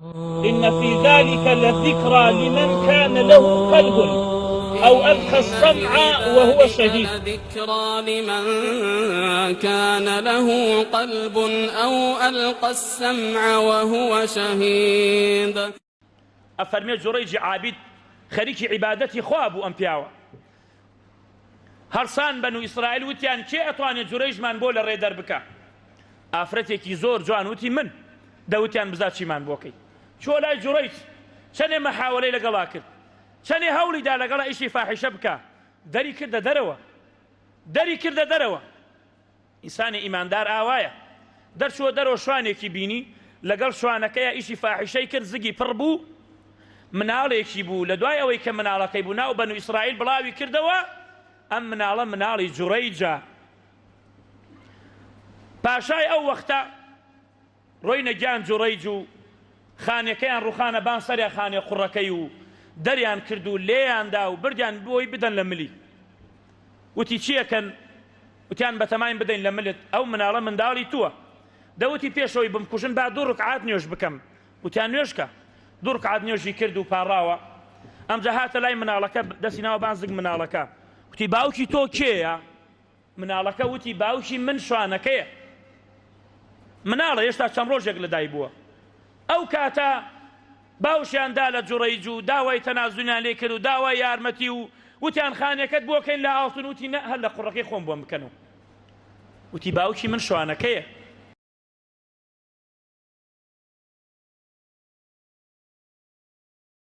ان فی ذلک لذکری لمن کان له قلب او القی السمع وهو شهید. ذکری لمن کان له قلب او القی السمع وهو شهید. ئەفەرمێ جوڕەیجی عابید خەریکی عیبادەتی خوا بوو ئەم پیاوە هەڵسان بەنو ئیسرائیل وتیان کێ ئەتوانێ جورەیجمان بۆ لە ڕێ دەربکا ئافرەتێکی زۆر جوان وتی من دەوتیان بزا چیمان بۆکەی چوە لای جورەیج چەنێ مەحاوەلەی لەگەڵا کرد چەنێ هەوڵی دا لەگەڵا ئیشی فاحیشە بکا دەری کردە دەرەوە دەری کردە دەرەوە ئینسانی ئیماندار ئاوایە. دەرچووە دەرەوە شوانێکی بینی، لەگەڵ شوانەکەیا ئیشی فاحیشەی کرد، زگی پڕ بوو، مناڵێکی بوو، لە دوای ئەوەی کە مناڵەکەی بوو ناو بەنو ئیسرائیل بڵاوی کردەوە، ئەم مناڵە مناڵی جوڕەیجە. پاشای ئەو وەختە ڕۆینە گیان جوڕەیج و خانێکەیان ڕوخانە بان سەریا خانێ قوڕەکەی و دەریان کرد و لێیان دا و بردیان بۆی بدەن لە ملی. وتی چی ئەکەن؟ وتیان بەتەماین بدەین لە ملت، ئەو مناڵە منداڵی تووە. دەوتی پێش ئەوەی بمکوژن با دوو ڕکعات نوێژ بکەم. وتیان نوێژ کە. دوو ڕکعات نوێژی کرد و پاڕاوە. ئەمجا هاتە لای مناڵەکە دەستی ناوە بان زگ مناڵەکە. وتی باوکی تۆ کێیە؟ مناڵەکە وتی باوکی من شوانەکەیە. مناڵە هێشتا چەند ڕۆژێک لەدای بووە. ئەو کاتە باوشیان دا لە جوڕەیج و داوای تەنازولیان لێ کرد و داوای یارمەتی و وتیان خانێکەت بۆ کەین لە ئاڵتون وتی نە هەر لە قوڕەکەی خۆم بۆم بکەنەوە. وتی باوکی من شوانەکەیە.